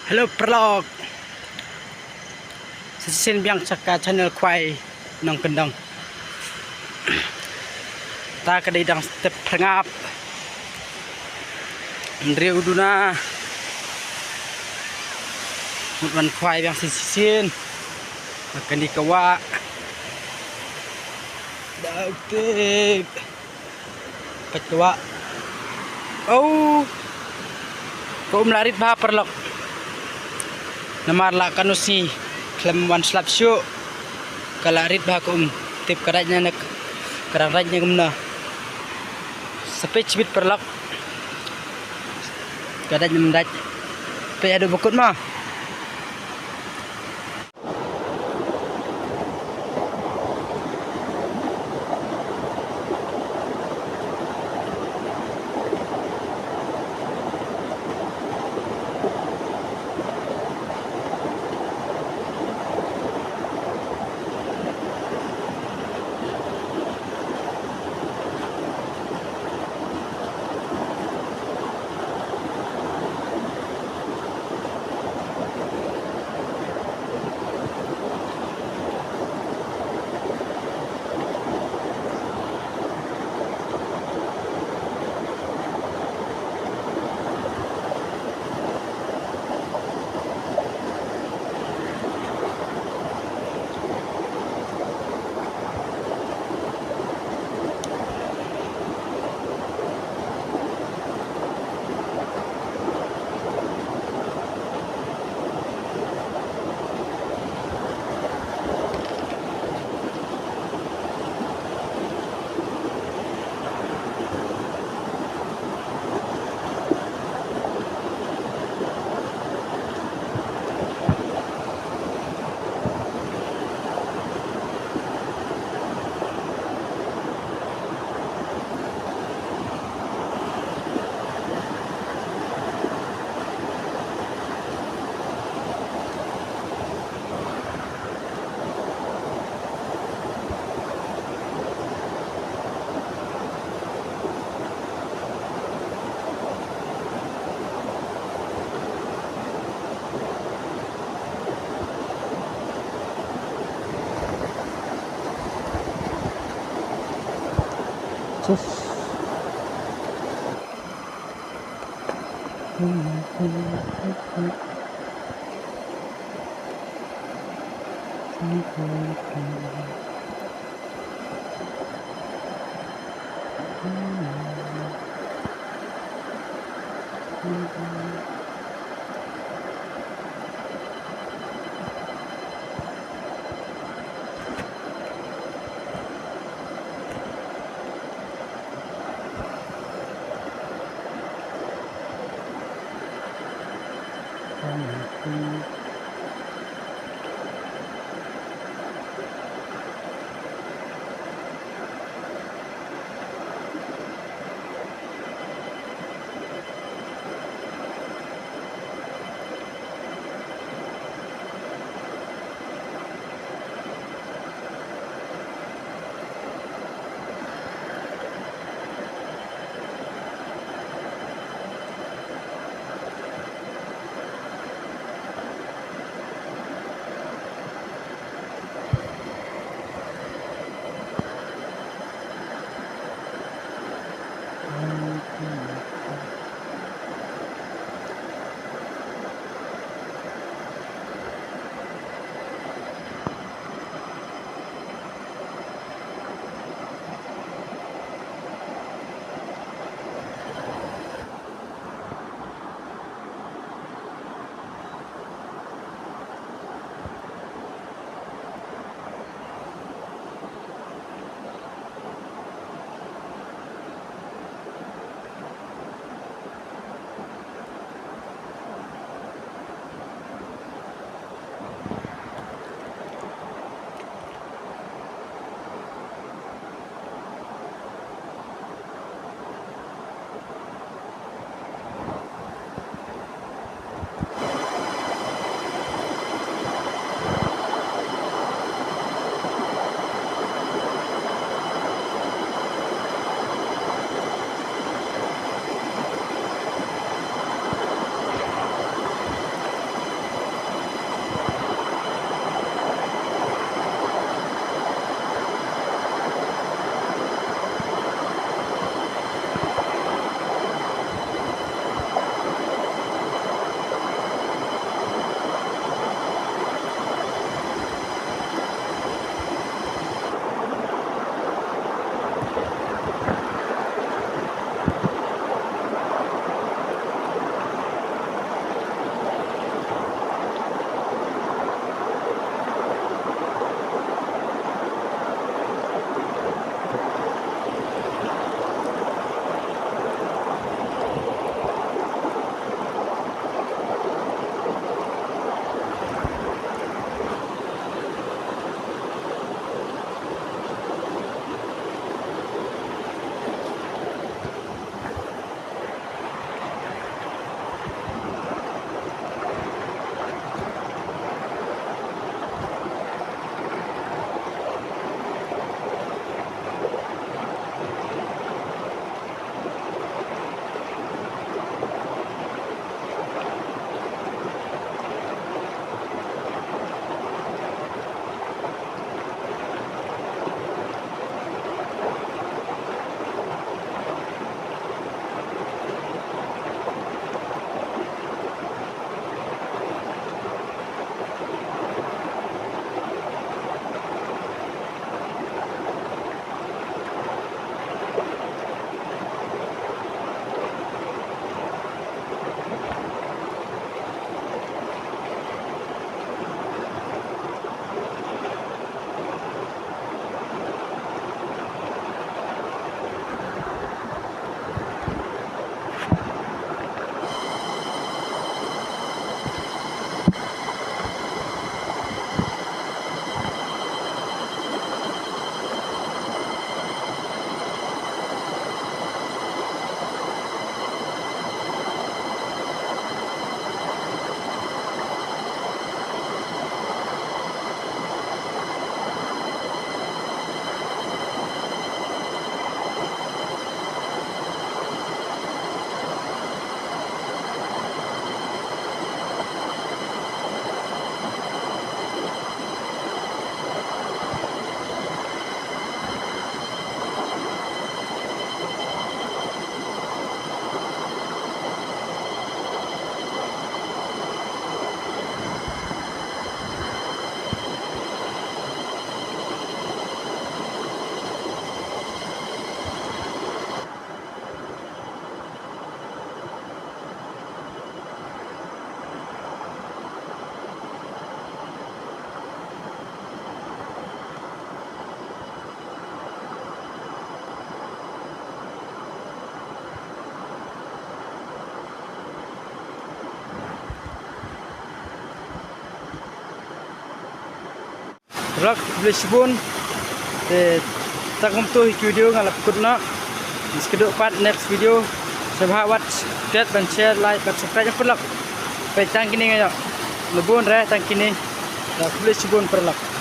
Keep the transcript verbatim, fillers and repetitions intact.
Hello paralok. Sa shisien biang sha ka channel Khwai Nongkyndong. Ta ka dei dang step pyrngap. Hynriew duna. Mut wan khwai biang sa shisien. Kane ka wah. Dau tip. Peit ka wah. Oh. Ka um la rit bha paralok. Namar la ka nusi khlem wan slap shuh. Ka la rit bha ka um. Tip ka dait na ka dang dait na kumno. Sa peit shibit paralok. Ka dait na dait. Peit haduh ba kut mo. Paralok, khublei shibun. Te tang kumto hi ki video nga la pynkut noh. Ngi sa ïakynduh pat next video. Sngewbha wat klet ban share, like bad subscribe ïa paralok. Peit tang kine nga ïoh. Nabun re tang kine. Te khublei shibun paralok.